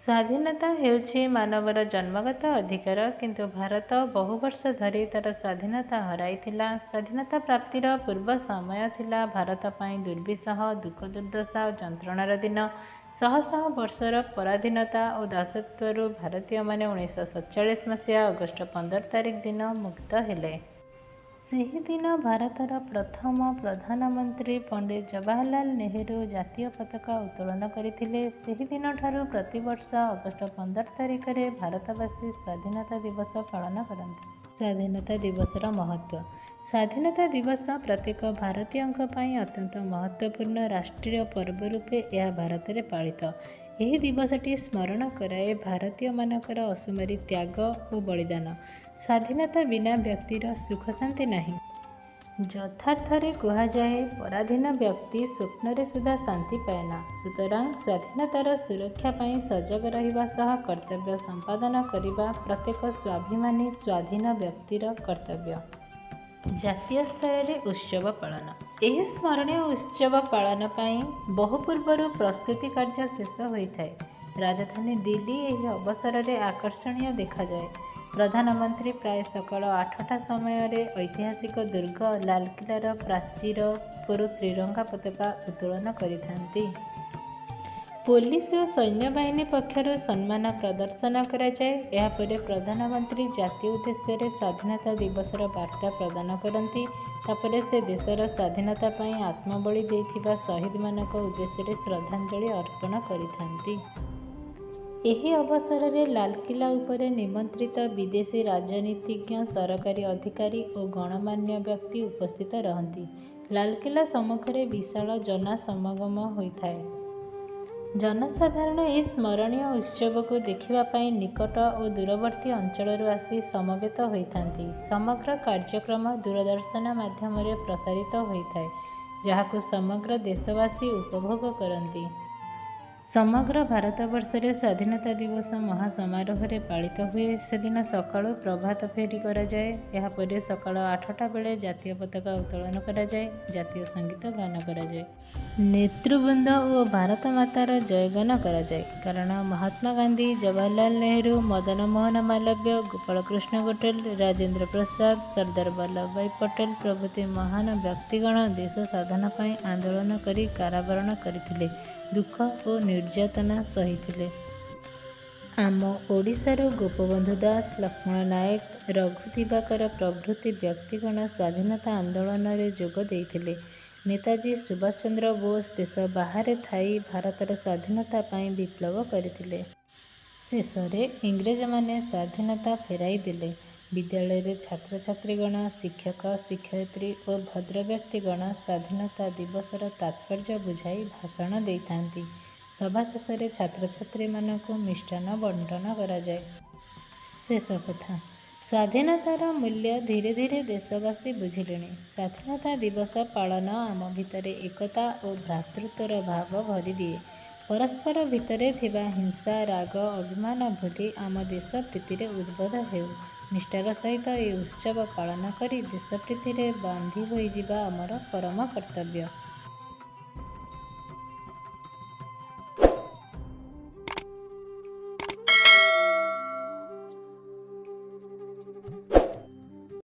ସ୍ୱାଧୀନତା ହେଉଛି ମାନବର ଜନ୍ମଗତ ଅଧିକାର। କିନ୍ତୁ ଭାରତ ବହୁବର୍ଷ ଧରି ତା'ର ସ୍ୱାଧୀନତା ହରାଇଥିଲା। ସ୍ୱାଧୀନତା ପ୍ରାପ୍ତିର ପୂର୍ବ ସମୟ ଥିଲା ଭାରତ ପାଇଁ ଦୁର୍ବିସହ ଦୁଃଖ, ଦୁର୍ଦ୍ଦଶା ଓ ଯନ୍ତ୍ରଣାର ଦିନ। ଶହ ଶହ ବର୍ଷର ପରାଧୀନତା ଓ ଦାସତ୍ୱରୁ ଭାରତୀୟମାନେ 1947 ମସିହା ଅଗଷ୍ଟ 15 ତାରିଖ ଦିନ ମୁକ୍ତ ହେଲେ। ସେହିଦିନ ଭାରତର ପ୍ରଥମ ପ୍ରଧାନମନ୍ତ୍ରୀ ପଣ୍ଡିତ ଜବାହରଲାଲ ନେହେରୁ ଜାତୀୟ ପତାକା ଉତ୍ତୋଳନ କରିଥିଲେ। ସେହିଦିନଠାରୁ ପ୍ରତିବର୍ଷ ଅଗଷ୍ଟ 15 ତାରିଖରେ ଭାରତବାସୀ ସ୍ୱାଧୀନତା ଦିବସ ପାଳନ କରନ୍ତି। ସ୍ୱାଧୀନତା ଦିବସର ମହତ୍ତ୍ୱ। ସ୍ୱାଧୀନତା ଦିବସ ପ୍ରତ୍ୟେକ ଭାରତୀୟଙ୍କ ପାଇଁ ଅତ୍ୟନ୍ତ ମହତ୍ତ୍ୱପୂର୍ଣ୍ଣ ରାଷ୍ଟ୍ରୀୟ ପର୍ବ ରୂପେ ଏହା ଭାରତରେ ପାଳିତ। ଏହି ଦିବସଟି ସ୍ମରଣ କରାଏ ଭାରତୀୟମାନଙ୍କର ଅସୁମାରୀ ତ୍ୟାଗ ଓ ବଳିଦାନ। ସ୍ୱାଧୀନତା ବିନା ବ୍ୟକ୍ତିର ସୁଖ ଶାନ୍ତି ନାହିଁ। ଯଥାର୍ଥରେ କୁହାଯାଏ, ପରାଧୀନ ବ୍ୟକ୍ତି ସ୍ୱପ୍ନରେ ସୁଦ୍ଧା ଶାନ୍ତି ପାଏନା। ସୁତରାଂ ସ୍ୱାଧୀନତାର ସୁରକ୍ଷା ପାଇଁ ସଜାଗ ରହିବା ସହ କର୍ତ୍ତବ୍ୟ ସମ୍ପାଦନ କରିବା ପ୍ରତ୍ୟେକ ସ୍ୱାଭିମାନୀ ସ୍ୱାଧୀନ ବ୍ୟକ୍ତିର କର୍ତ୍ତବ୍ୟ। ଜାତୀୟ ସ୍ତରରେ ଉତ୍ସବ ପାଳନ। ଏହି ସ୍ମରଣୀୟ ଉତ୍ସବ ପାଳନ ପାଇଁ ବହୁ ପୂର୍ବରୁ ପ୍ରସ୍ତୁତି କାର୍ଯ୍ୟ ଶେଷ ହୋଇଥାଏ। ରାଜଧାନୀ ଦିଲ୍ଲୀ ଏହି ଅବସରରେ ଆକର୍ଷଣୀୟ ଦେଖାଯାଏ। ପ୍ରଧାନମନ୍ତ୍ରୀ ପ୍ରାୟ ସକାଳ 8ଟା ସମୟରେ ଐତିହାସିକ ଦୁର୍ଗ ଲାଲକିଲ୍ଲାର ପ୍ରାଚୀର ଉପରୁ ତ୍ରିରଙ୍ଗା ପତାକା ଉତ୍ତୋଳନ କରିଥାନ୍ତି। ପୋଲିସ ଓ ସୈନ୍ୟବାହିନୀ ପକ୍ଷରୁ ସମ୍ମାନ ପ୍ରଦର୍ଶନ କରାଯାଏ। ଏହାପରେ ପ୍ରଧାନମନ୍ତ୍ରୀ ଜାତି ଉଦ୍ଦେଶ୍ୟରେ ସ୍ୱାଧୀନତା ଦିବସର ବାର୍ତ୍ତା ପ୍ରଦାନ କରନ୍ତି। ତା'ପରେ ସେ ଦେଶର ସ୍ୱାଧୀନତା ପାଇଁ ଆତ୍ମବଳି ଦେଇଥିବା ସହିଦମାନଙ୍କ ଉଦ୍ଦେଶ୍ୟରେ ଶ୍ରଦ୍ଧାଞ୍ଜଳି ଅର୍ପଣ କରିଥାନ୍ତି। ଏହି ଅବସରରେ ଲାଲକିଲ୍ଲା ଉପରେ ନିମନ୍ତ୍ରିତ ବିଦେଶୀ ରାଜନୀତିଜ୍ଞ, ସରକାରୀ ଅଧିକାରୀ ଓ ଗଣ୍ୟମାନ୍ୟ ବ୍ୟକ୍ତି ଉପସ୍ଥିତ ରହନ୍ତି। ଲାଲକିଲ୍ଲା ସମ୍ମୁଖରେ ବିଶାଳ ଜନସମାଗମ ହୋଇଥାଏ। ଜନସାଧାରଣ ଏହି ସ୍ମରଣୀୟ ଉତ୍ସବକୁ ଦେଖିବା ପାଇଁ ନିକଟ ଓ ଦୂରବର୍ତ୍ତୀ ଅଞ୍ଚଳରୁ ଆସି ସମବେତ ହୋଇଥାନ୍ତି। ସମଗ୍ର କାର୍ଯ୍ୟକ୍ରମ ଦୂରଦର୍ଶନ ମାଧ୍ୟମରେ ପ୍ରସାରିତ ହୋଇଥାଏ, ଯାହାକୁ ସମଗ୍ର ଦେଶବାସୀ ଉପଭୋଗ କରନ୍ତି। ସମଗ୍ର ଭାରତବର୍ଷରେ ସ୍ୱାଧୀନତା ଦିବସ ମହାସମାରୋହରେ ପାଳିତ ହୁଏ। ସେଦିନ ସକାଳୁ ପ୍ରଭାତ ଫେରି କରାଯାଏ। ଏହାପରେ ସକାଳ 8ଟା ବେଳେ ଜାତୀୟ ପତାକା ଉତ୍ତୋଳନ କରାଯାଏ। ଜାତୀୟ ସଙ୍ଗୀତ ଗାନ କରାଯାଏ। ନେତୃବୃନ୍ଦ ଓ ଭାରତମାତାର ଜୟଗାନ କରାଯାଏ। କାରଣ ମହାତ୍ମା ଗାନ୍ଧୀ, ଜବାହରଲାଲ ନେହେରୁ, ମଦନ ମୋହନ ମାଲବ୍ୟ, ଗୋପାଳକୃଷ୍ଣ ଗୋଖଲେ, ରାଜେନ୍ଦ୍ର ପ୍ରସାଦ, ସର୍ଦ୍ଦାର ବଲ୍ଲଭଭାଇ ପଟେଲ ପ୍ରଭୃତି ମହାନ ବ୍ୟକ୍ତିଗଣ ଦେଶ ସ୍ୱାଧୀନ ପାଇଁ ଆନ୍ଦୋଳନ କରି କାରାବରଣ କରିଥିଲେ, ଦୁଃଖ ଓ ନିର୍ଯାତନା ସହିଥିଲେ। ଆମ ଓଡ଼ିଶାରୁ ଗୋପବନ୍ଧୁ ଦାସ, ଲକ୍ଷ୍ମଣ ନାୟକ, ରଘୁ ଦିବାକର ପ୍ରଭୃତି ବ୍ୟକ୍ତିଗଣ ସ୍ୱାଧୀନତା ଆନ୍ଦୋଳନରେ ଯୋଗ ଦେଇଥିଲେ। ନେତାଜୀ ସୁଭାଷ ଚନ୍ଦ୍ର ବୋଷ ଦେଶ ବାହାରେ ଥାଇ ଭାରତର ସ୍ୱାଧୀନତା ପାଇଁ ବିପ୍ଳବ କରିଥିଲେ। ଶେଷରେ ଇଂରେଜମାନେ ସ୍ୱାଧୀନତା ଫେରାଇଦେଲେ। ବିଦ୍ୟାଳୟରେ ଛାତ୍ରଛାତ୍ରୀଗଣ, ଶିକ୍ଷକ ଶିକ୍ଷୟିତ୍ରୀ ଓ ଭଦ୍ରବ୍ୟକ୍ତିଗଣ ସ୍ୱାଧୀନତା ଦିବସର ତାତ୍ପର୍ଯ୍ୟ ବୁଝାଇ ଭାଷଣ ଦେଇଥାନ୍ତି। ସଭା ଶେଷରେ ଛାତ୍ରଛାତ୍ରୀମାନଙ୍କୁ ମିଷ୍ଟାନ୍ନ ବଣ୍ଟନ କରାଯାଏ। ଶେଷ କଥା, ସ୍ୱାଧୀନତାର ମୂଲ୍ୟ ଧୀରେ ଧୀରେ ଦେଶବାସୀ ବୁଝିଲେଣି। ସ୍ୱାଧୀନତା ଦିବସ ପାଳନ ଆମ ଭିତରେ ଏକତା ଓ ଭ୍ରାତୃତ୍ୱର ଭାବ ଭରିଦିଏ। ପରସ୍ପର ଭିତରେ ଥିବା ହିଂସା, ରାଗ, ଅଭିମାନ ଭୁଲି ଆମେ ଦେଶପ୍ରୀତିରେ ଉଦ୍ବୁଦ୍ଧ ହେଉ। ନିଷ୍ଠାର ସହିତ ଏହି ଉତ୍ସବ ପାଳନ କରି ଦେଶପ୍ରୀତିରେ ବାନ୍ଧି ହୋଇଯିବା ଆମର ପରମ କର୍ତ୍ତବ୍ୟ।